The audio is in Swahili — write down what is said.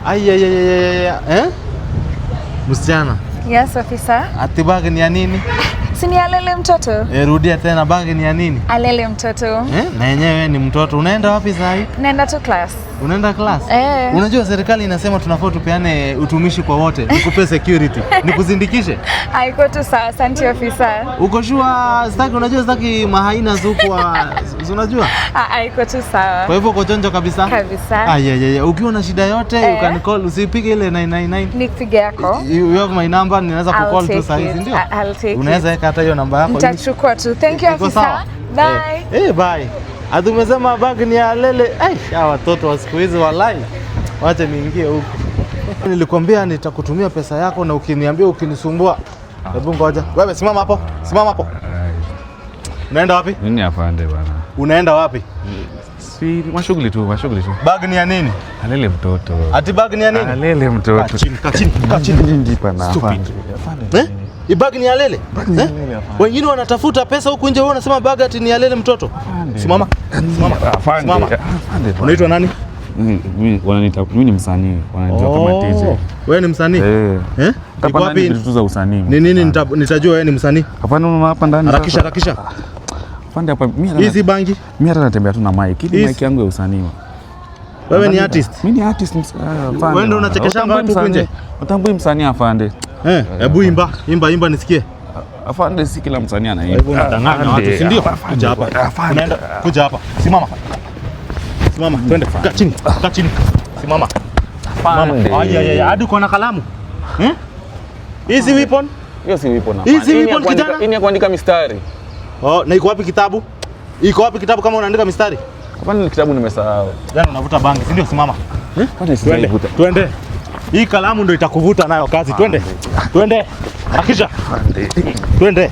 Ai ai ai ai, eh? Msichana. Yes, officer. Ati bag ni ya nini? Si ni alele mtoto? Eh, rudia tena, bag ni ya nini? Alele mtoto. Eh, na yenyewe ni mtoto. Unaenda wapi saa hii? Naenda tu class. Unaenda class? Eh. Unajua serikali inasema tunafaa tupeane utumishi kwa wote. Nikupe security. Nikuzindikishe? Haiko tu sawa, asante officer. Uko sure? Sitaki, unajua sitaki mahyena huku wa unajua? Ah, haiko tu sawa. Kwa hivyo uko chonjo kabisa? Kabisa. Ah, yeah, yeah. Ukiwa na shida yote you Eh. can call, usipige ile 999. Nipige yako. You have my number, ninaweza I'll kucall tu take saa hizi, it. ndio? I'll take it. Unaweza weka hata hiyo namba yako. Nitachukua tu. Thank you, Iko officer. sawa? Bye. Eh, bye. Ati umesema bag ni ya lele. Ai, hawa watoto wa siku hizi walai. Wacha niingie huku. Nilikwambia nitakutumia pesa yako na ukiniambia ukinisumbua. Hebu ngoja. Wewe simama hapo. Simama hapo. Unaenda wapi? Nini afande bana? Unaenda wapi? Si mashughuli tu, mashughuli tu. Bag ni ya nini? Alele mtoto. Ati bag ni ya nini? Alele Kaa mtoto. chini, kaa chini, kaa chini. Nini bana Stupid. afande? Afande. Eh? Hii bag ni ya lele? Bag ni ya Eh? lele, afande. Wengine wanatafuta pesa huku nje, wewe unasema bag ati ni ya lele mtoto. Afande. Simama. Simama. Afande. Simama. Afande. Bwana. Unaitwa nani? Mimi wananiita, mimi ni msanii, wananijua kama TJ. Wewe ni msanii? Eh. Eh? Hapa Iko ndani wapi? vitu za usanii. Ni nini nitajua wewe ni msanii? Afande, unaona hapa ndani. Harakisha, Sasa. harakisha. Afande, hapa mimi hata Hizi bangi. mimi hata natembea tu na mic. Hii Hizi- mic yangu ya usanii. Wewe ni artist? Mimi ni artist afande. Wewe ndio unachekeshanga Utambui watu huku nje? msanii. Utambui msanii afande. Eh, hebu imba, imba, imba nisikie. Afande, si kila msanii anaimba. Hivyo unadanganya watu, Afande, si ndio? afande, Kuja hapa. afande. Unaenda, kuja hapa. Simama. Simama, twende. Kaa chini, kaa chini. Simama. Simama. Afande. Ai ai ai, hadi uko na kalamu. Eh? Hizi weapon? Hiyo si weapon. Hii si afande. Hii ni ya weapon, kijana? Hii ni ya kuandika mistari. Oh, na iko wapi kitabu? Iko wapi kitabu kama unaandika mistari? Afande, ni kitabu nimesahau. Jana unavuta bangi, si ndio? Simama. Afande, Twende. sijaivuta. Twende. Hii kalamu ndio itakuvuta nayo kazi. Twende. Twende. Hakisha. Afande. Twende.